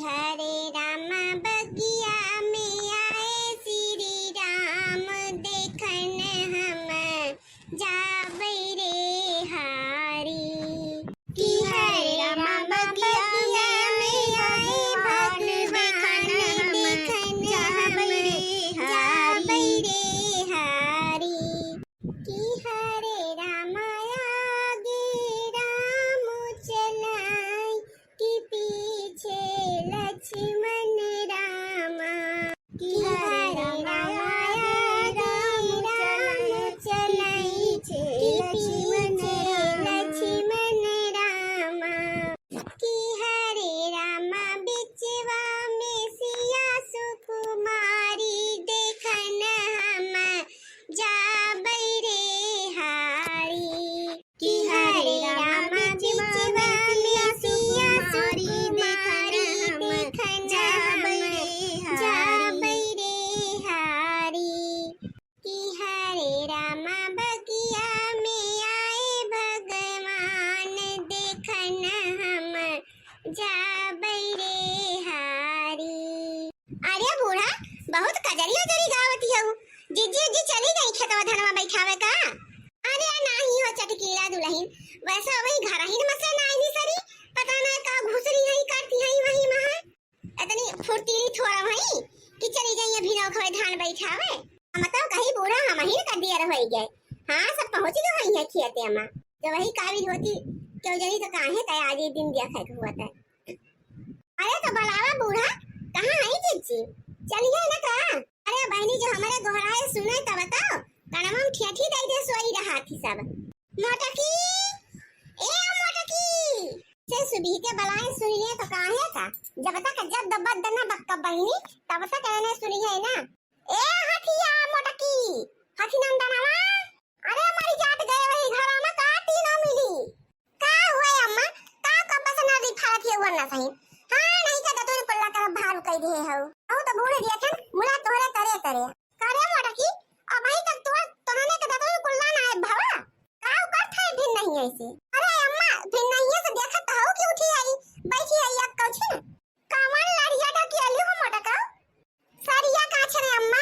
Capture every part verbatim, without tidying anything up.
हरे रामा बगिया में आए श्री राम, देखन हम जाबै रे हारी। कि हरे रामा बगिया में आए भगवान, देखन हम जाबै रे हारी। कि हरे रामा आगे राम चलाई, कि पीछे लक्ष्मण रामा। कि हरे रामा आगे राम चलाई, कि पीछे लक्ष्मण रामा। कि हरे रामा बिचवा में सिया सुकुमारी, देखन हम जाबै रे हारी। कि हरे रामा बिचवा में सिया सुकुमारी, देखन हम जाबै रे हारी। कि हरे रामा बगिया में आए भगवान, देखन हम जाबै रे हारी। अरे बूढ़ा, बहुत कजरी उजरी गावत हऊ। जिज्जी उज्जी चली गई खेतवा धनवा बैठावे का? अरे नाही हो चटकीला दुलहिन, वैसे वही घर ही में से नाही निसरी, पता ना का घुसरी है करती है वही महा। इतनी फुर्तीली थोड़ा वही कि चली गई अभी नौ खवे धान बैठावे। हम तो कही बूढ़ा हम ही कर दिया रह गए। हाँ, सब पहुँच गए वही है खेते अम्मा। तो वही काबिल होती, क्यों जनी तो काहे का आज ये दिन देखा के हुआ था। अरे तो बुलावा बूढ़ा, कहाँ है जिज्जी? चलिए ना का? अरे बहनी, जो हमारे गोहराए सुने तब तो कनवा में ठेठी दे दे सोई रहा थी सब। मोटकी, ए मोटकी, से सुबह के बलाए सुनिए तो काहे का? जब तक जब दबत दना बक्का बहनी, तब तक एने सुनिए ना। ए हथिया मोटकी, हथी नंदनवा, अरे मरी जात गए वही घरा में का तीनों मिली। का हुए अम्मा, का कब्बा से नदी फारत है वरना सही। हाँ, नहीं का दतुन पल्ला कर भार कई दे हऊ। अहू तो बूढ़े दिया खन, मुला तोहरे तरे तरे। करे मोटकी, अबही तक तोर तोहने के दतुन कुल्ला ना आए भवा। का कर थे भिन नहीं ऐसे। अरे अम्मा, भिन नहीं है से देखत हऊ कि उठी आई, बैठी आई अब कौछी न। कमर लड़िया ढकेली हो मोटका। सरिया काछे रे अम्मा,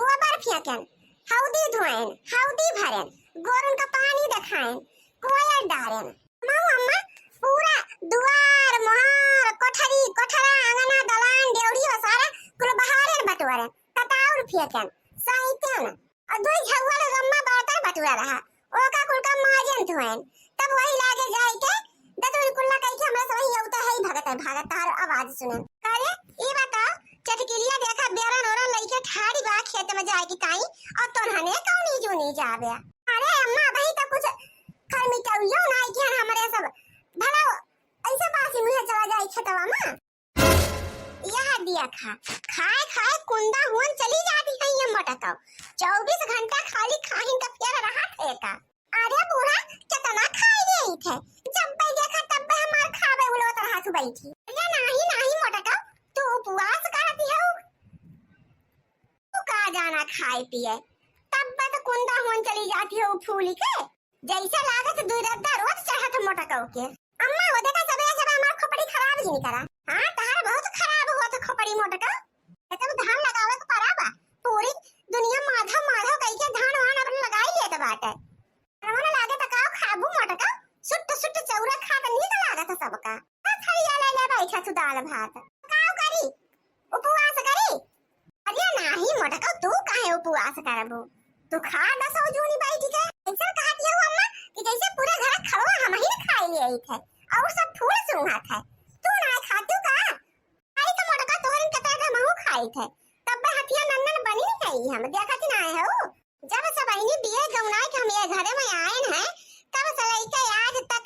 गोबर फेंकन, हौदी धोएन, हौदी भरेन, गोरुन का पानी देखाएन, कोयर डारेन। माऊ अम्मा, पूरा दुआर, मोहार, कोठरी, कोठरा, अंगना, दलान, डेवड़ी, ओसारा, कुल बहारेन बटोरेन, तताउर फेंकन, साइतेन। और दुई झउआ लोग अम्मा बर्तन बटुआ रहा, ओका कुल का माजन धोएन। तब वही लागे जाए के, दतुरी कुल्ला कह के हमरा सब यही औता है ही भगत है, भागत तार आवाज सुने। अरे, ई बताओ, चटकिलिया देखा बेरन ओरन लइके ठाड़ी बा खेत में जाए के काई, और तोरहने कौनी जूनी जाबे। अरे अम्मा, अबही तो कुछ खरमिटौलियो नाई किहन हमरे सब, भला ऐसे बासी मुँहे चला जाए खेतवा में। यह दिया खा, खाए खाए कुंदा हुअन चली जाती है ये मोटका। चउबीस घंटा खाली खाहिन का फेर रहा थे का। अरे बूढ़ा, कितना खाए गई थे, जब पे देखा तब पे हमार खावे उलवत रहा तू बैठी। अरे नाही नाही मोटका, तू उपवास करती हो, तू का जाना खाए पिए, तब पे तो कुंदा हुअन चली जाती हो फूली के। जैसे लागत दुई रद्दा रोज चढ़त मोटकऊ के। अम्मा, वो देखा सबेरे सबेरे हमार खोपड़ी खराब जिन करा। हाँ, तहार बहुत खराब होत खोपड़ी मोटका। ए तब धान लगावे के परा बा। पूरी दुनिया माधव माधव कह के धान वान अपन लगाई लेत बाटे। हमन लागे त का खाबू मोटका? सुट्ट सुट्ट चौरा खा त नीक लागत सबका। आ थरिया ले ले बैठा तू दाल भात। का करी? उपवास करी? अरे नाही मोटका, तू काहे उपवास करबू? तू खा दसो जूनी बैठ के। ऐसा कहती हो अम्मा कि जैसे पूरा घर खड़वा हम ही खाई ले आई थे और सब फूल सूंघा थे, तू ना खातू का? आई तो मोटका तोहरे कतरा का महू खाई थे, तब हथिया नंदन बनी नहीं हम देखा कि ना हो। जब से बहिनी बिये गौनाई के हम ये घरे में आएन हैं, तब से लइके आज तक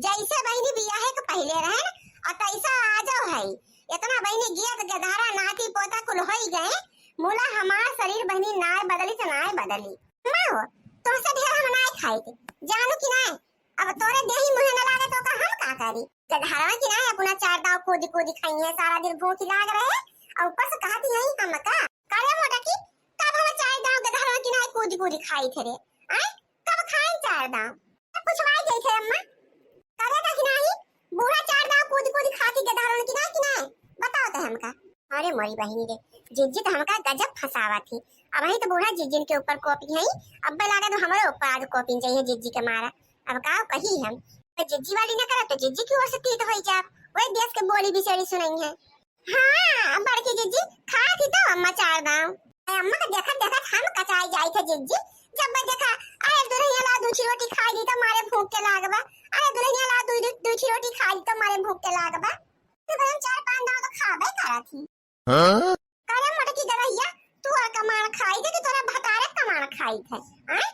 जैसे बहिनी बियाहे के पहिले रहन और तैसा आजो है। इतना बहिनी गियत गधारा नाती पोता कुल होई गए, मुला हमार शरीर बहिनी नाय बदली त नाय बदली। अम्मा हो, तुमसे ढेर हम नाय खाई थे, जानू कि नाय? अब तोरे देही मुँहे न लागे तो का हम का करी? गधारवा कि नाय अपना चार दाव कूदी कूदी खाई है, सारा दिन भूखी लाग रहे और ऊपर से कहती है हम का? करे मोटकी, कब हम चार दाव गधारवा कि नाय कूदी कूदी खाई थे रे? आय, कब खाए चार दाव? पूछवाई गई थे अम्मा। करे का कि नाही? बूढ़ा चार दाव कूद कूद खाती गधारन कि नाही, कि नाही? बता हमका। अरे मोरी बहिनी रे, जिज्जी तो हमका गजब फंसावा थी। अब ही तो बूढ़ा जिज्जिन के ऊपर कोपी है, अब लागे तो हमरे ऊपर आज कोपी चाहिए जिज्जी के मारा। अब का कही हम, तो जिज्जी वाली ना करब तो जिज्जी की ओर से तीत होई जाब, वही देश के बोली बिचड़ी सुनाई है। हाँ बड़की जिज्जी, खात ही तो अम्मा चार दाव। अम्मा का देखत देखत हम कचाई जाई थे जिज्जी। जब मैं देखा, अरे दुल्हनिया ला दूची रोटी खाई दी तो मारे भूख के लागबा, अरे दुल्हनिया ला दू दू दूची रोटी खाई दी तो मारे भूख के लागबा। तो भाई हम चार पाँच दाव तो खाबे करा थी। हाँ? करे मोटकी गरहिया, तू और कमाण खाई थे कि तोरा भतारे कमाण खाई थे? हैं?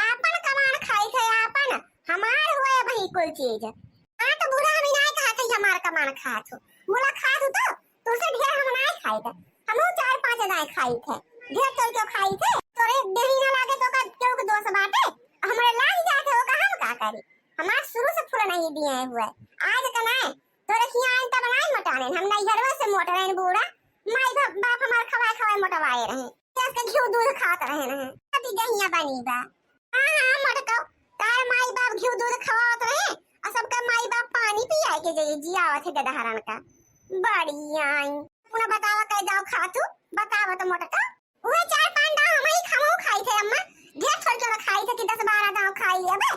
आपन कमाण खाई थे, आपन। हमार हुए भाई कुल चीज। हाँ तो बूढ़ा हम ही ना कहा थे हमार कमाण खात हो। बोला खात हो तो तुझसे ढेर हम ना खाई थे। हम चार पाँच ना खाई थे। ढेर तोर क्यों खाई थे? तोरे देही ना लागे तो का क्यों के दोष बाटे? हमरे लाग जाते हो का हम का करी? हमार शुरू से फूल नहीं दिए हुए। आज का ना तोरे हियाँ आइन तब नाई मोटाने, हम नैहरवे से मोट रहेन बूढ़ा। माई बाप, बाप हमार खवाए खवाए मोटवाए रहे। तेज के घिउ दूध खात रहे रहे। अभी गहिया बनी बा। हाँ, हाँ, मोटकऊ, तार माई बाप घिउ दूध खवावत रहे, और सबका माई बाप पानी पियाए के जाइए, जियावत है गदहरन का। बड़ी आई। पुना बतावा कै दाव खातू, बतावा तो मोटकऊ। उहे चार पाँच दाव हम ही खामो खाई थे अम्मा, ढेर थोड़ के खाई थे कि दस बारह दाव खाई लेबे।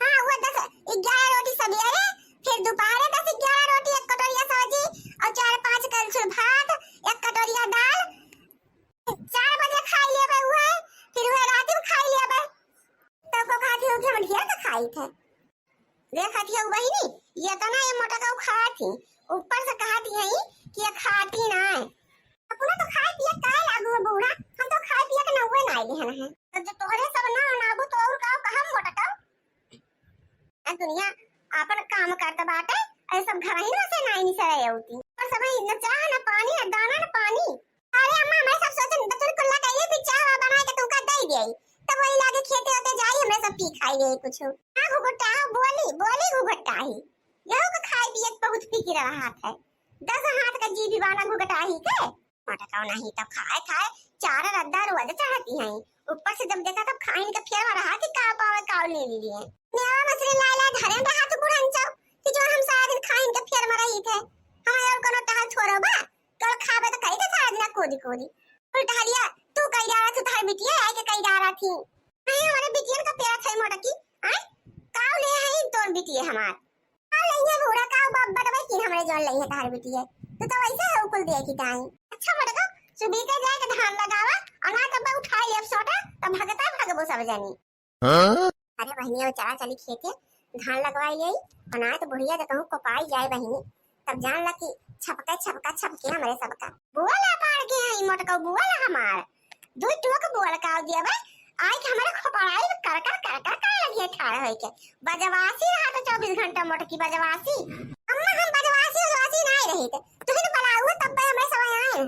हाँ, उहे दस ग्यारह रोटी सबेरे, फिर दोपहरे दस ग्यारह रोटी, एक कटोरिया सब्जी और चार पाँच कलछुल भात, एक कटोरिया दाल, चार बजे खाई लेबे उहे, फिर उहे रात में खाई लेबे। तब को खाती हो कि हम ढेर तो खाई थे। देखत हियौ बहिनी, ये तना ये मोटकऊ खात ही, ऊपर से कहत ही कि ये खाती ना है। अपना तो खाए पिए काहे लागू है बूढ़ा, हम तो खाए पिए के नौवे ना आइले हन है। तो जो तोहरे सब ना अनाबू तो और का कहम मोटकऊ? आ दुनिया आपन काम करत बाटे, ऐ सब घर ही से ना निसरे औती। पर सब न चाह न पानी न दाना न पानी। अरे अम्मा, हमरे सब सोचन बतुर कुल्ला कइले, फिर चाह वाह बनाए के तुमका दे दिए। तब वही लागे खेते होते जाई, हमरे सब पी खाई ले कुछ। हाँ घुघुटा, बोली, बोली घुघुटा ही। यहू के खाए पिए के बहुत फिकिर रहत है। दस हाथ का जी भी बाना घुघटा ही के। मोटकऊ नहीं तो खाए खाए चार रद्दा रोज चढ़ती हैं। ऊपर से जब देखा तब खाइन के फेर में रहा कि का पावे का ले लिए। मेवा मछली ला ला धरे रहा तू बुढ़न चौ कि जो हम सारा दिन खाइन के फेर में रही थे। हमारे और कोनो टहल छोड़ो बा। कल खाबे तो कही थे सारा दिन कूदी कूदी। उल्टा हलिया तू कही जा रहा, तू तार बिटिया आए के कही जा रहा थी। नहीं, हमारे बिटियन का प्यार थे मोटकी। आए? काव ले हैं तोर बिटिया हमार? काव ले हैं बूढ़ा, काव बाप बटवे की हमरे जौन ले हैं तार बिटिया। तू तो वैसे है कुल दे की ताई। अच्छा मोटका, सुबह के जाए के धान लगावा, और ना तब उठाई लेब सोटा, तब भगता भगबो सब जानी। हाँ? अरे बहिनी, अब चला चली खेते, धान लगवाई ले, और ना तो बुढ़िया तो कहूँ कोपाई जाए बहिनी, तब जान ला कि छपके छपका छपके हमरे सबका। बुआ ला पाड़ के आई मोटका बुआ ला हमार, दू टोक बुआ ला काव दिया बे, आई के हमरे खोपड़ाई कर कर कर कर कर लगिए ठाड़ होई के, बजवासी रहा तो चौबीस घंटा मोटकी बजवासी। अम्मा हम बजवासी उजवासी नहीं रही थे, तुही तो बलाऊ तब बे हमरे सब आए हैं।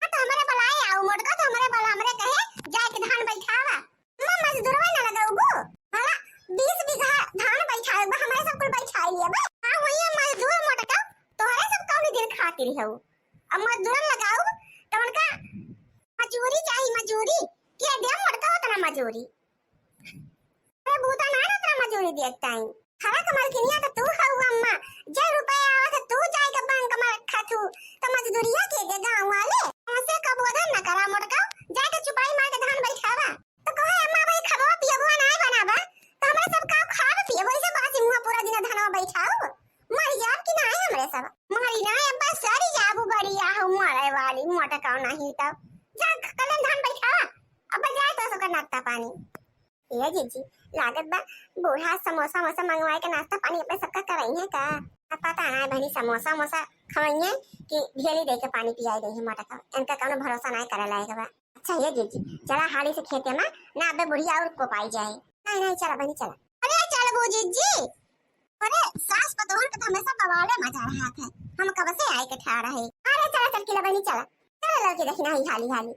हाँ, तो हमरे बलाए आओ मोटका, तो हमरे बला हमरे कहे जाए के धान बैठावा। अम्मा, मजदूरवा ना लगाऊ गो। भला बीस बीघा धान बैठाए बा, हमरे सब कुल बैठाई लिया बा। हाँ, वही मजदूर मोटका, तोहरे सब कौन दिन खातिर हो? अब मजदूरन लगाऊ, तो उनका मजूरी चाही, मजूरी। के दे मोटका उतना मजूरी? अरे बूता ना ना उतना मजूरी देत ताई। हरा कमल किनिया तो तू हऊ अम्मा, जे रुपया आवत है तू जाए के बैंक में रखा तू, तो मजदूरिया के दे गाँव वाले। हमसे कबो धन न करा मोटका, जाए के चुपाई मार के धान बैठावा। तो कहे अम्मा भाई खबो पियबो ना बनाबा, तो हमरा सब का खाब पियबो, ऐसे बासी मुँह पूरा दिन धनवा बैठाऊ। मर जाब कि ना हमरे सब? मरी ना अब्बा, सरी जाबू बड़ी आहू मरे वाली मोटका नहीं तो। जा कलन धान बैठावा, अब जाए तो सबका नाश्ता पानी। ए जीजी, लागत बा बूढ़ा समोसा वोसा मंगवाए के नाश्ता पानी अपने सबका करई है का? अब पता ना बहनी समोसा वोसा खवइए कि भेली दे के पानी पियाई दे है मोटका। इनका कौनो भरोसा ना करे लायक बा। अच्छा ये जीजी, चला हाली से खेते में ना अबे बुढ़िया और कोपाई जाए। नहीं नहीं चला बहनी चला। अरे चल बू जीजी, अरे सास पतोहन के तो हमेशा बवाले मजा रहा है। हम कब से आए के ठाड़ है। अरे चला चल किला बहनी चला। चला लड़की देखी नहीं हाली हाली।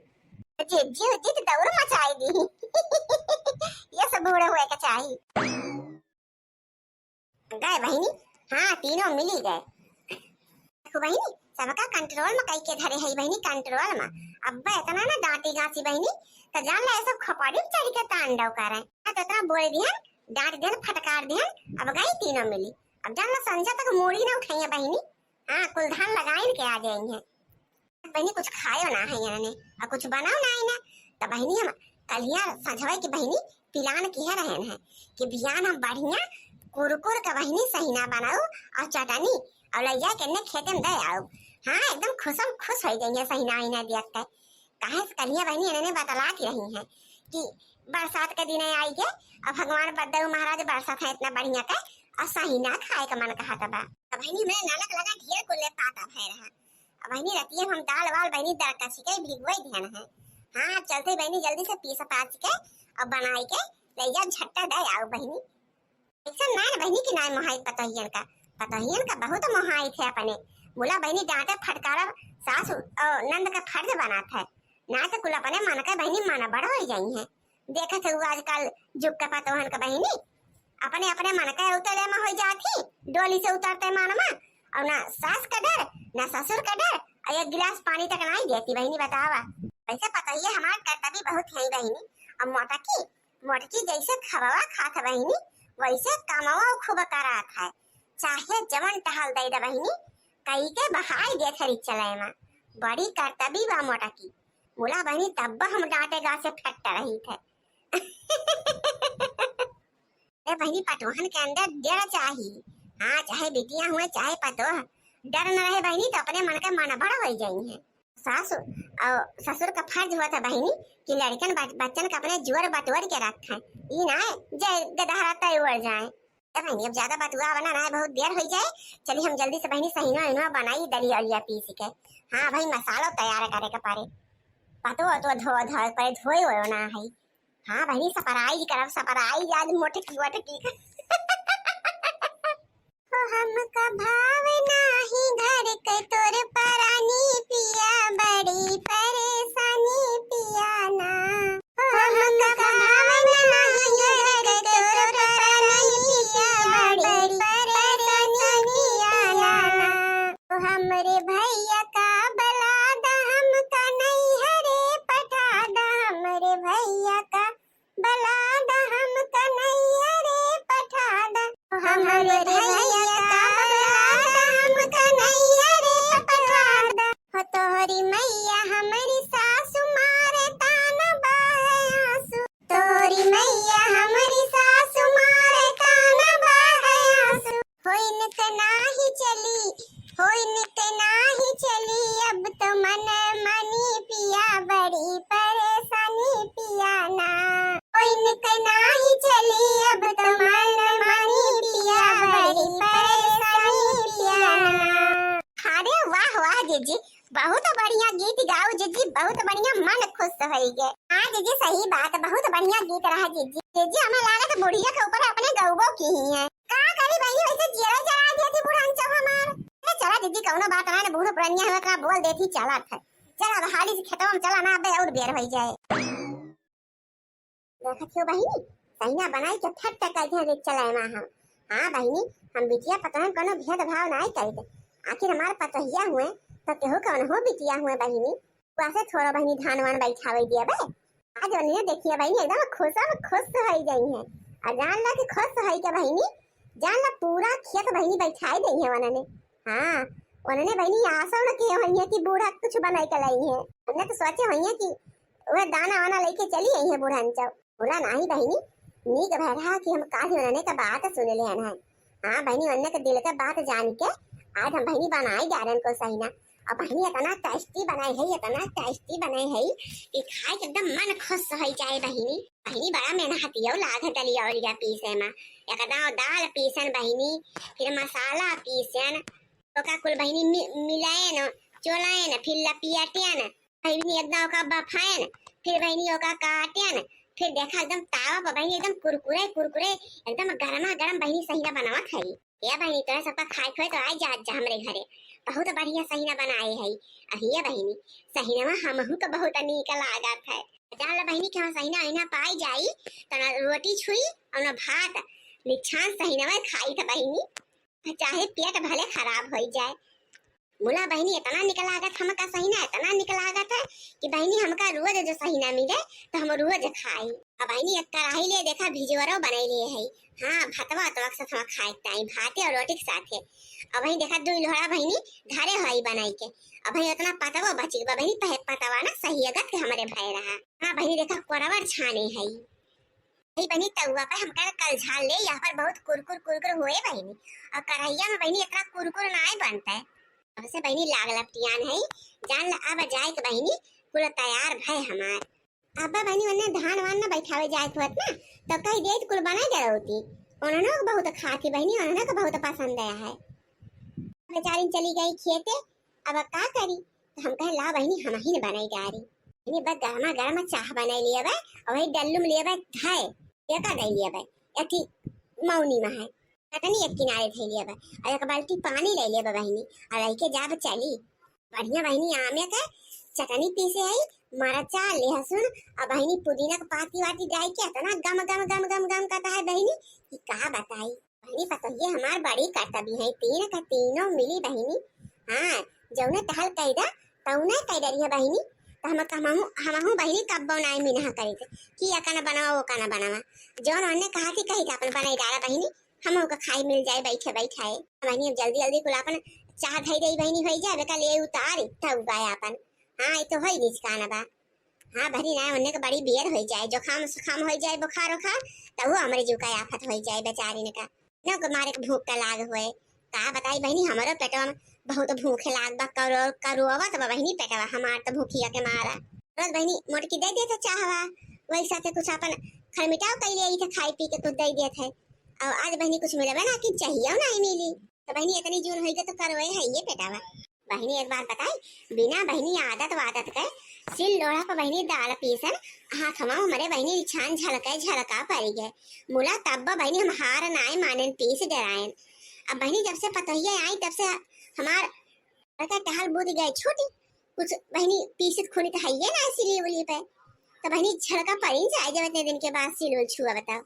जीजी जीजी तो दौड़ मचाई दी। ये सब बूढ़े हुए के चाही। गए बहिनी, हाँ तीनों मिली गए। देखो बहिनी, सबका कंट्रोल में कई के धरे है बहिनी, कंट्रोल में। अब्बा इतना ना डांटी गांसी बहिनी, तो जान ले सब खपड़ी पे चढ़ के तांडव करे। हाँ तो इतना बोल दिहन, डांट दिहन, फटकार दिहन, अब गई तीनों मिली। अब जान लो संझा तक मूड़ी ना उठाइए बहिनी। हाँ कुल धान लगाइन के आ जाएंगे। बहिनी कुछ खायो ना है इन्हने, और कुछ बनाओ ना है ना। तो बहिनी हम कलिया संझवे की बहिनी plan किहे रहेन है कि बिहान हम बढ़िया कुरकुर का बहिनी सहिना बनाऊ और चटनी और ले जाके इन्हें खेते में दे आऊ। हाँ, एकदम खुशम खुश हो जाएंगे सहिना इन्हें देख के। काहे से कलिया बहिनी इन्हें बतला की रही है कि बरसात के दिन आई गे, अब भगवान बद्दऊ महाराज बरसात है इतना बढ़िया के, और सहिना खाए का मन कहत बा। अब बहिनी मेरे नलक लगा ढेर कुल ले पाता भय रहा। अब बहिनी रतिया हम दाल वाल बहिनी दरकसी के भिगोई देन है। हाँ, अब चलते बहिनी जल्दी से पीस पास के और बनाई के ले जा झट्टा दे आओ बहिनी। ऐसा ना बहिनी कि ना मोहाई पतोहियन का, पतोहियन का बहुत मोहाई थे अपने। मुला बहिनी डांटे फटकारब सास और नंद का फर्ज बनात है, ना तो कुल अपने मन का बहिनी मन बड़ हो जाई है। देखत हऊ आजकल जुग का पतोहन का बहिनी, अपने अपने मन का उतले में हो जात ही, डोली से उतरते मन में, और ना सास का डर, ना ससुर का डर, और एक गिलास पानी तक नहीं देती बहिनी, बतावा। वैसे पतोहिया हमार करतबी बहुत है बहिनी। अब मोटकी, मोटकी जैसे खबवा खात बहिनी, वैसे कमवा खूब करात है, चाहे जवन टहल दे दे बहिनी, कई के बहाई देत है रिक्शा में। बड़ी करतबी बा मोटकी। मुला बहिनी तब हम डांटे गा से फट रही थे। ए बहिनी, पतोहन के अंदर डर चाही। हाँ, चाहे बिटिया हुए, चाहे पतोह, डर न रहे बहिनी, तो अपने मन के मन बड़ हो जाई है। सासु और ससुर का फर्ज हुआ था बहिनी कि लड़कन बच-, बच्चन का अपने जुअर बटोर के रखें। ई ना जे गदहरा तय उड़ जाए। ए बहिनी, अब ज्यादा बतुआ बना ना है, बहुत देर हो जाए। चली हम जल्दी से बहिनी सहिना इनवा बनाई दलिया उलिया पीस के। हाँ भाई, मसाला तैयार करे के पड़े। पतो तो धो धो पड़े, धोए हो ना है। हाँ बहिनी, surprise करब, surprise आज मोटकी वटकी का। हो हमका भाव नाही घर के तोर परानी पिया, बड़ी परेशानी पिया ना। हो हमका भाव नाही घर के तोर परानी पिया, बड़ी परेशानी पिया ना। ओ हमरे भैया का बला दा, हमका नैहरे पठा दा, हमरे भैया का बला दा, हमका नैहरे पठा दा। ओ हमरे भैया का बला दा, हमका नैहरे पठा दा। हो तोहरी मैया हमरी सासु मारे ताना बाहे आंसू। तोहरी मैया हमरी सासु मारे ताना बाहे आंसू। होइन के नाही चली, होइन के नाही चली, अब तो मन मानी पिया, बड़ी परेशानी पिया ना। होइन के नाही चली, अब तो मन मानी पिया, बड़ी परेशानी पिया ना। अरे वाह वाह जीजी, बहुत बढ़िया गीत गाओ जीजी, बहुत बढ़िया, मन खुश होई गे। हाँ जीजी, सही बात, बहुत बढ़िया गीत रहा जीजी। जीजी, हमें लागत बुढ़िया के ऊपर अपने गौबो की ही है। का करी बहिनी, वैसे जियरा जरा दिया थी बुढ़न चौ हमार। ए, चला जीजी, कौनो बात ना, बूढ़ पुरनिया है, ओकरा बोल देती, चला था। चला, अब हाली से खेतवा में चला ना, अबे और बेर होई जाए। देखत हो बहिनी, सहिना बनाई के फट कर दिया रे चलाए माँ हम। हाँ बहिनी, हम बिटिया पतोहन कोनो भेदभाव नाई करित। आखिर हमार पतोहिया हुए, तो केहू कौन हो बिटिया हुए बहिनी। वैसे थोड़ा बहिनी धान वान बैठावे दिया बे। आज उन्हें देखिए बहिनी, एकदम खुश, खुश होई जाई है। और जान ला कि खुश होई के बहिनी, जान ला पूरा खेत बहिनी बैठाई दई है उन्होंने। हाँ, उन्होंने बहिनी आशा न किए होई है कि बूढ़ा कुछ बनाई के लाई है। उन्हें तो सोचे होई है कि वह दाना वाना लेके चली आई है बूढ़ा अंचल। बोला नाही बहिनी, नीक भय रहा कि हम काल ही उन्होंने का बात सुन ले हन है। हाँ बहिनी, उन्होंने के दिल के बात जान के आज हम बहिनी बनाई जा रहे हैं को सहिना। और बहिनी इतना tasty बनाई है, इतना tasty बनाई है कि खाए के एकदम मन खुश हो जाए बहिनी। बहिनी बड़ा मेहनतियो लाग है दलिया उलिया पीसे में। एकदम दाल पीसन बहिनी, फिर मसाला पीसन, ओका कुल बहिनी मि-, मिलायन, चोलायन, फिर लपियाटियन, बहिनी एकदम ओका बफायन, फिर बहिनी ओका काटियन, फिर देखा एकदम तावा पर बहिनी एकदम कुरकुरे कुरकुरे, एकदम गरमा गरम बहिनी सहिना बनावत है। ए बहिनी, तोरा सबका खाए खोए तो आ जा, जा हमरे घरे, बहुत बढ़िया सहिना बनाए है। अहिए बहिनी, सहिनवा हमहू के बहुत नीक लागत है। जान ला बहिनी कि हम सहिना अहिना पाई जाई तो ना रोटी छुई और ना भात, निछान सहिनवा खाई था बहिनी। चाहे पेट भले खराब होई जाए। मुला बहिनी, इतना निक लागत हमका सहिना, इतना निक लागत है कि बहिनी हमका रोज जो सहिना मिले तो हम रोज खाई। अब बहिनी एक कराही ले देखा भिजवरो बनाई लिए है। हाँ, भतवा तो अक्सर हम खाए के टाइम भाते और रोटी के साथे। अब वही देखा दुई लोहड़ा बहिनी धरे हई बनाई के। अब वही उतना पतवा बची बा बहिनी, पहे पतवा ना सही अगत के हमरे भय रहा। हाँ बहिनी देखा कोरवर छाने है। वही बहिनी तउआ पे हमका कल झाल ले, यहाँ पर बहुत कुरकुर कुरकुर हुए बहिनी। और करहिया में बहिनी इतना कुरकुर ना आए बनता है। अब से बहिनी लाग लपटियान है, जान ला अब जाए के बहिनी कुल तैयार भय हमार। अब्बा बहिनी ओन्ने धान वान न बैठावे जाए के होत ना, तो कह देत कुल बनाए दे रहती। उन्होंने को बहुत खाती बहिनी, उन्होंने को बहुत पसंद आया है। बेचारी चली गई खेते, अब का करी, तो हम कहे ला बहिनी हम ही न बनाई डारी। बहिनी बस गर्मा गर्मा चाह बनाई लिए बे, और वही डल्लू में लिए बे धाय, ये का दे लिए बे, अथी मौनी में है। चटनी एक किनारे धइ लिया बा, और एक बाल्टी पानी ले लिया बा बहिनी, और लइके जाब चली। बढ़िया बहिनी आमे के चटनी पीसे आई, मरचा, लहसुन, और बहिनी पुदीना के पाती वाती डाल के इतना गम गम गम गम गम करता है बहिनी कि का बताई। बहिनी पतोहिए हमार बड़ी करतबी है, तीन का तीनों मिली बहिनी। हाँ, जौने टहल कह दा तौने कह डरी है बहिनी। तो हम हमहू हमहू बहिनी कब्बो नाई मिनहा करी थे कि या का ना बनावा, वो का ना बनावा। जौन उन्ने कहा थी कही था अपन बनाई डाला बहिनी। हमहू का खाई मिल जाए बैठे बैठाए। बहिनी अब जल्दी जल्दी कुल आपन चाह धई दई बहिनी, होई जाए बेका ले उतारी तब उगाए आपन। हाँ, ये तो होई निचकाना बा। हाँ बहिनी ना, उन्ने के बड़ी बेर होई जाए, जुकाम सुखाम होई जाए, बुखार उखार, तब वो हमरे जीव का आफत होई जाए बेचारी ने का। न के मारे के भूख का लाग होए। का बताई बहिनी, हमरो पेटवा में बहुत भूख लाग बा, करो करोवत बा बहिनी पेटवा हमार तो भूखिया के मारा। रोज बहिनी मोटकी दे देत है चाहवा, वही साथे कुछ आपन खरमिटाव कई ले आई थे, खाई पी के कुछ दे देत है। और आज बहिनी कुछ मिलबे ना कि चाहिए नहीं मिली। तो बहिनी इतनी जून होई के तो करवे है ये पेटावा। बहिनी एक बात बताई, बिना बहिनी आदत वादत के सिल लोढ़ा पर बहिनी दाल पीसन हाथ में हमरे बहिनी छान झलके झलका पड़ी गए। मुला तब बहिनी हम हार नाय मानेन पीस डरायन। अब बहिनी जब से पतोहिया आई तब से हमार लड़का टहल बूझ गए छूटी। कुछ बहिनी पीसित खुनित हइये ना सिली उली पे। तो बहिनी झलका पड़ी जाए जब इतने दिन के बाद सिल उल छुआ बताओ।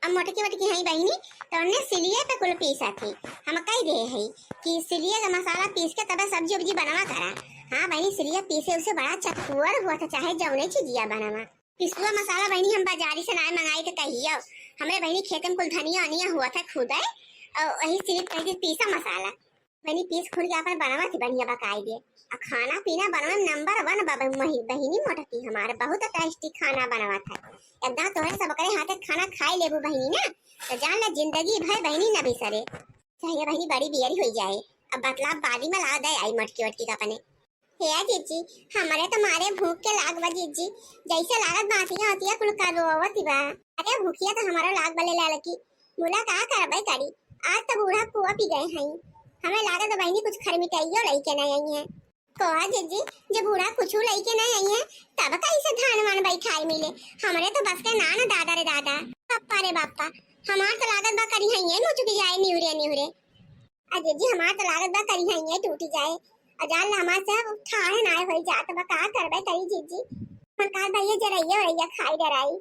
अब मोटकी वटकी हई बहिनी, तो उन्ने सिलिए पे कुल पीसा थी। हम कह दे हई कि सिलिए का मसाला पीस के तबे सब्जी उब्जी बनवा करा। हाँ बहिनी, सिलिए पीसे उसे बड़ा चटकुअर हुआ था, चाहे जौने चीजिया बनवा। पिसुआ मसाला बहिनी हम बाजारी से नाय मंगाई के कहियो, हमरे बहिनी खेते में कुल धनिया उनिया हुआ था खुदे, और वही सिलिए कह दी पीसा मसाला। बहिनी पीस खुल के आपन बनावा थी बढ़िया बकाई दे। आ खाना पीना बनवा में नंबर वन बा बहिनी, बहिनी मोटकी हमार बहुत टेस्टी खाना बनवा था। एकदम तोहरे सब करे हाथे खाना खाई लेबू बहिनी ना, तो जान ले जिंदगी भर बहिनी न बिसरे। चाहे बहिनी बड़ी बियरी होई जाए। अब बतला बादी में ला दे आई मोटकी वटकी का अपने। हे आ जीजी, हमरे तो मारे भूख के लाग बा जीजी, जैसे लागत बातिया होतिया कुल का रोवत बा। अरे भूखिया तो हमारा लाग बले लड़की, मुला का करबे करी, आज तो बूढ़ा कुआ पी गए हैं। हमें लागत बा बहिनी कुछ खरमिटाइयो लइके नहीं आई है। कोहा जीजी, जब बूढ़ा कुछ लइके नहीं आई है, तब कैसे धान वान बैठाए मिले? हमरे तो बस के ना ना दादा रे दादा। पप्पा रे बापा, हमार तो लागत बा करी है ये मुचुकी जाए निहुरे निहुरे। आ जीजी, हमार तो लागत बा करी है ये टूटी जाए। आ जान ला हमार से अब ठाहे नाय होई जात बा, का करबे करी जीजी। हम का भैया जरैया वरैया खाई डराई।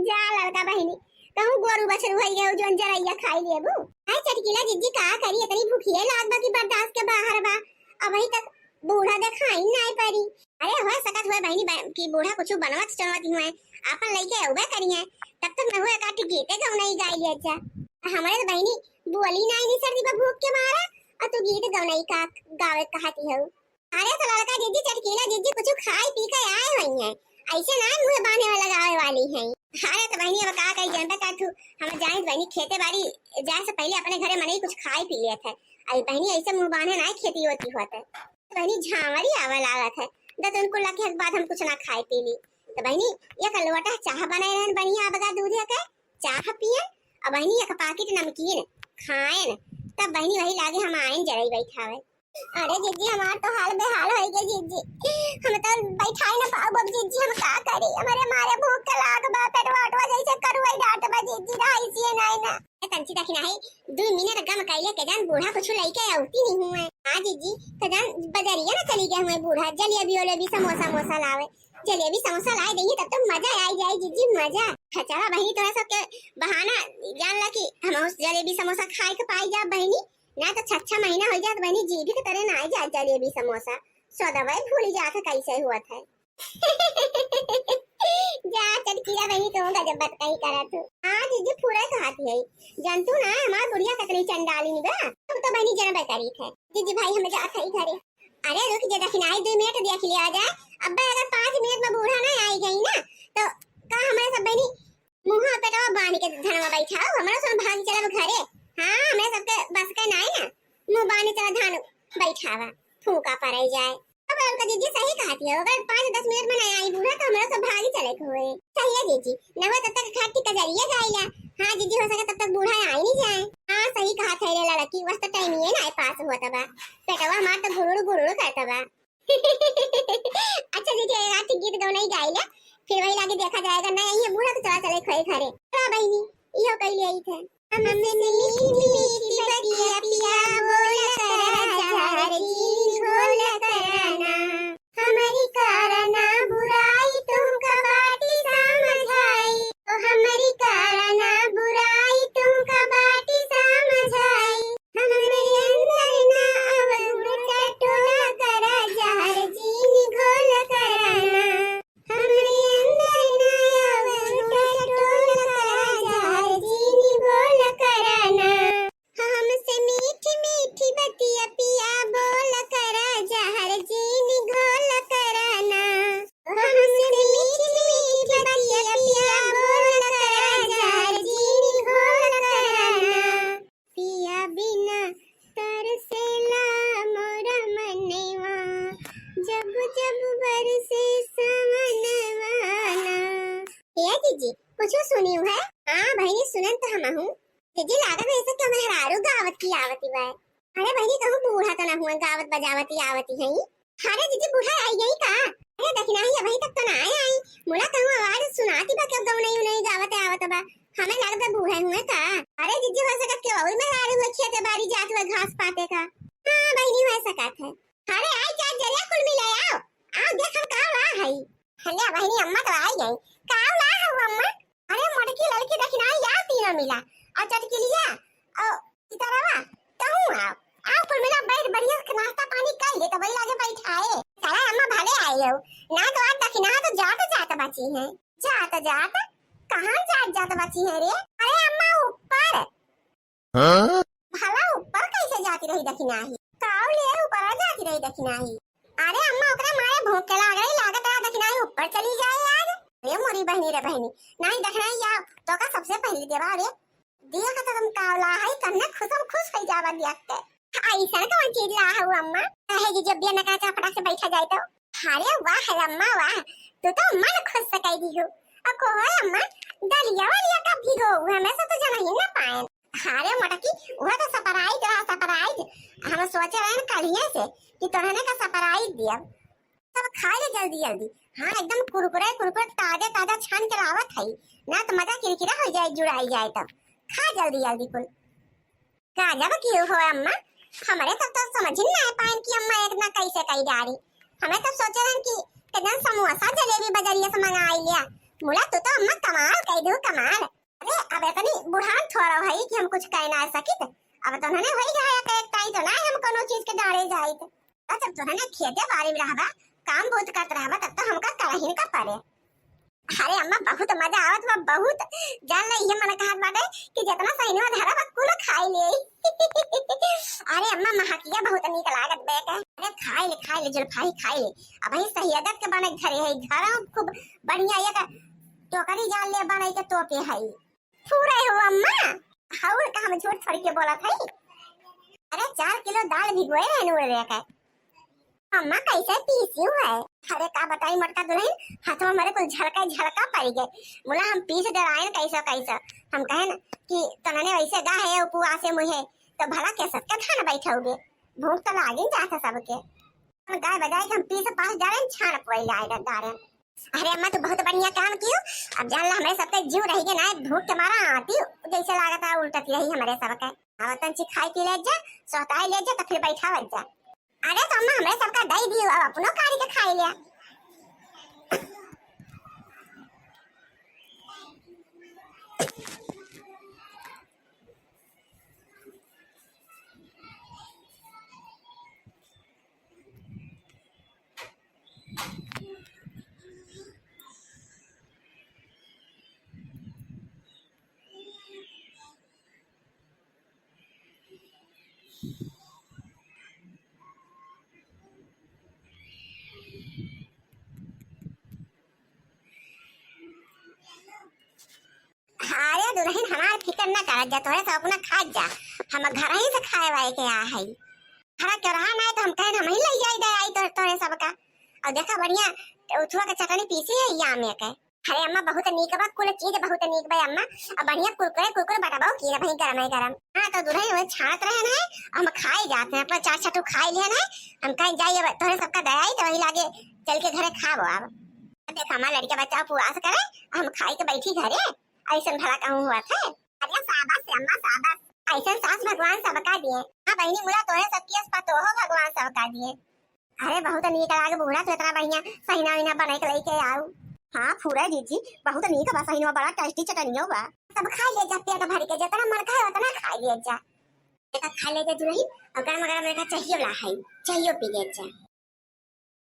जा लड़का बहिनी, कहूँ गोरू बछरू होई गए जोन जरैया खाई लेबू। हाय चटकीला जीजी, का करी, इतनी भूखिए लाग बा कि बर्दाश्त के बाहर बा। अबही तक बूढ़ा देखाई नाय परी। अरे हो सकत हुए बहिनी ब-, कि बूढ़ा कुछ बनवत चनवत हुए, आपन लइके अउबे करी है, तब तक न हुए काटी गीते गौनई गाई लिया जा। हमरे तो बहिनी बोली नाई निसरती बा भूख के मारा, और तू गीत गौनई का गावे कहती हो। अरे तो लड़का जीजी चटकीला जीजी कुछ खाई पी के आए हुई है, ऐसे ना मुंह बांधे में लगावे वाली है। अरे तो बहिनी अब का कही जनता का तू, हम जानित बहिनी खेते बाड़ी जाए से पहले अपने घरे मनई कुछ खाई पी लेत है। अरे बहिनी ऐसे मुंह बांधे ना खेती होती होत है। बहिनी झांवरी आवे लागत है, दतुन कुल के बाद हम कुछ ना खाए पी ली। तो बहिनी एक लोटा चाह बनाए रहन बढ़िया अबगा दूध के, चाह पियन, और बहिनी एक पाकिट नमकीन खाएन, तब बहिनी वही लागे हम आएन जरई बैठावे। अरे जीजी, हमार तो हाल बेहाल होई गए जीजी, हम तो बैठाए ना पाउब अब जीजी, हम का करी, हमारे मारे भूख के लाग बा, पेटवा ओटवा जैसे करुआई डांट बा जीजी, रहाई सिए नाई ना। ए तंची तक नाही, दुई मिनट गम कैले के जान बूढ़ा कुछ लइके अउती नहीं हुए। हाँ जीजी, के जान बजरिया ना चली गए हुए बूढ़ा, जलेबी ओलेबी समोसा मोसा लावे, जलेबी समोसा लाए देंगे तब तो मजा आई जाए जीजी, मजा। अच्छा चला बहिनी, तोरा सबके बहाना जान ला कि हम उस जलेबी समोसा खाए के पाई जा बहिनी, ना तो छह छह महीना हो जात बहिनी, जीभी के तरे ना आई जात जलेबी समोसा, सौदवा भूल जात है कैसे हुआ था। जा चटकीला बहिनी, तू गजब बात कही करत हो। हाँ जीजी, पूरा कहत है। जानतू ना हमार बुढ़िया कतनी चंडालिन बा। तब तो बहिनी जनबे करीत है। जीजी भाई हम जात है घरे। अरे रुक जे दखिनाई, दो मिनट देख लिया जाए। अब अगर पाँच मिनट में बूढ़ा ना आई गई ना, तो का हमारे सब बहिनी मुँह पेटवा बांध के धनवा बैठाओ, हमरा सब भाग चलब घरे। हाँ, हमें सबके बस के नाई ना, मुँह बांध चला धान बैठावा, फूका पड़े जाए। अब उनका जीजी सही कहती है, अगर पाँच दस मिनट में नहीं आई बूढ़ा तो हमरा सब भागी चले के होए। सही है जीजी, न हो तब तक खाटी कजरिया गाइला। हाँ जीजी, हो सके तब तक बूढ़ा आई नहीं जाए। हाँ सही कहा थे रे लड़की, बस तो टाइम ये ना पास हुआ तबा, पेटवा हमार तो गुरुड़ गुरुड़ करत बा। अच्छा जीजी, एक आध गीत गौनई गाई ले, फिर वही लागे देखा जाएगा। नहीं आई है बूढ़ा तो चला चले खोए घरे। चला बहिनी, इहो कई ले आई थे। हमसे मीठी मीठी बतिया पिया बोला करा, जहर चीनी घोला करा ना। हमारी करा ना बुराई, तुमका बाटी समझाई। ओ हमारी करा ना बुराई, तुमका बाटी समझाई। हमरे अंदर ना अब उल्टा टोला करा, जहर चीनी घोल करा ना। हमरे अंदर ना अब उल्टा टोला करा, जहर चीनी घोल करा ना। हमसे मीठी मीठी बतिया पिया बोल करा, जहर चीनी घोल करा ना। हमसे मीठी मीठी बतिया पिया बोल करा, जहर चीनी घोल करा ना। पिया बिना तरसेला मोरा मनवा, जब जब बरसे सवनवा ना। ए जीजी, कुछ सुनियो है? हाँ बहिनी, सुनन तो हम हूँ। जीजी, लागत है ऐसे कि मेहरारू गावत की आवती बा। अरे बहिनी, कहूँ बूढ़ा तो ना हुआ गावत बजावत ही आवती है? अरे जीजी, बूढ़ा आई गई का? अरे दखिनाही अबही तक तो ना आए आई। मुला कहूँ आवाज सुनाती बा, क्यों गौनई उनई गावत आवत बा? हमें लागत बा बूढ़ा हुए का? अरे जीजी, हो सकत क्यों और मेहरारू हुए खेते बाड़ी जात हुए घास पाते का। हाँ बहिनी, हो सकत है। अरे आई जा जरिया कुल मिले आओ। आओ देख हम का ला हई। हले बहिनी, अम्मा तो आई गई। का ला हऊ अम्मा? अरे मोटकी ललकी दखिनाही यार तीनों मिला। और चटकिलिया, और इतरवा, कहूँ आओ। आओ कुल मिला बैठ बढ़िया से नाश्ता पानी कर ले, तब वही लागे बैठाए। चला अम्मा भले आई हो। ना तो आज दखिनाहा तो जात जात बची है। जात जात? कहाँ जात जात बची है रे? अरे अम्मा ऊपर। हाँ? भला ऊपर कैसे जाती रही दखिनाही? काऊ ले ऊपर जाती रही दखिनाही? अरे अम्मा ओकरा मारे भूख के लाग रही, लागत रहा दखिनाही ऊपर चली जाए आज। अरे मोरी बहिनी रे बहिनी, नहीं दखिनाही या तो का सबसे पहले देवा रे। दिया का तो तुम काऊ ला है, कन्ने खुश हम खुश हो जावा दिया के। ऐसा कौन चीज ला है अम्मा? कहे जी जब बिया नका चा फटाक से बैठा जाए तो। अरे वाह रे अम्मा वाह, तू तो मन खुश से कह दी हो। अब को हो अम्मा, दलिया वलिया का भिगो हुआ हमें से तो जना ही ना पाए। अरे मोटकी, वह तो surprise रहा, surprise। हम सोचे रहन कलिए से कि तोहने का surprise दियब। सब खा ले जल्दी जल्दी। हाँ, एकदम कुरकुरे कुरकुरे ताजा ताजा छान के लावत है, ना तो मजा किरकिरा हो जाए, जुड़ाई जाए तब। खा जल्दी जल्दी कुल। गजब की हो अम्मा, हमरे तब तो समझ ही ना पाएन कि अम्मा इतना कैसे कही डारी। हमें तब सोचे रहन कि कितना समोसा जलेबी बजरिया से मंगा लिया। मुला तू तो अम्मा कमाल कह दू, कमाल। अरे, अब इतनी बुढ़ान थोड़ा है कि हम कुछ कह ना सकित। अब तो उन्होंने वही कहा कि एक ताई तो ना हम कोनो चीज के डाले जाइत। अच्छा, जब तोहने खेते बाड़ी में रहबा, काम बहुत करत रहबा, तब तो हमका करहिन का पड़े। अरे अम्मा, बहुत मजा आवत बा, बहुत। जान ले, ये मन कहत बाटे कि जितना सहिनवा धरा बा, कुल खाई ले। अरे अम्मा, महकिया बहुत नीक लागत बे के। अरे खाई ले, खाई ले, जुल्फाई खाई ले। अब ही सही आदत के बनक धरे है, घर खूब बढ़िया एक टोकरी जान ले बने के तोपे है। फूरे हो अम्मा, हौर का हम झूठ थोड़ी के बोलत हई। अरे चार किलो दाल भिगोए रहन उड़वे के। अम्मा कैसे पीसी है? अरे का बताई मोटका दुल्हन, हाथवा मारे कुल झलका झलका पड़ गए। मुला हम पीस डरायन कैसे कैसे। हम कहन कि तनने वैसे गा है उपवासे मुहे, तो भला के सत का खाना बैठाओगे? भूख तो लागिन जात है सबके। हम गाय बजाए के हम पीस पास डारेन, छान पोई लाए डारेन। अरे अम्मा, तू बहुत बढ़िया काम कियो। अब जान ला, हमरे सबके जीव रही के ना, भूख के मारा आती जैसे लागत है उल्टती रही हमरे सबके। अब तन ची खाई पी ले जा, सोताई ले जा, तो फिर बैठावत जा। अरे तो अम्मा, हमरे सबका दई दियो, अब अपनो कारी के खाई ले। फिकर ना करत जा, तोहरे सब अपना खात जा, हम घर ही से खाए वाए के आ है। हरा के रहा ना है तो हम कहेन हम ही लइ जाई दे आई तोहरे, तोहरे सबका। और देखा बढ़िया उथुआ के चटनी पीसी है या में के। अरे अम्मा बहुत नीक बा, कुल चीज बहुत नीक बा अम्मा। अब बढ़िया कुरकुरे कुरकुरे बटाबो की ना भाई गरम है गरम। हाँ तो दुल्हन वही छानत रहे ना, हम खाए जाते हैं, अपना चार छटू खाए लिए ना। हम कहें जाइए अब तोहरे सबका दया आई तो वही लागे चल के घरे खाबो अब। देखा हमार लड़का बच्चा उपवास करे, हम खाए के बैठी घरे, ऐसन भला कहूँ हुआ थे। अरे शाबाश रे अम्मा शाबाश, ऐसन सास भगवान सबका दिए। हाँ बहिनी मुला तोहरे सबकी अस पतोहो भगवान सबका दिए। अरे बहुत नीक लागे बूढ़ा, तू इतना बढ़िया सहिना उहिना बनाई के लेके आऊ। हाँ फूरा जीजी, बहुत नीक बा सहिनवा, बड़ा टेस्टी चटनियो बा। सब खा ले जा पेट भर के, जितना मन कहे उतना खा ले जा। देखा खा ले जा दुल्हन, और गरम गरम देखा चाहिए वाला है, चाहिए पी ले जा।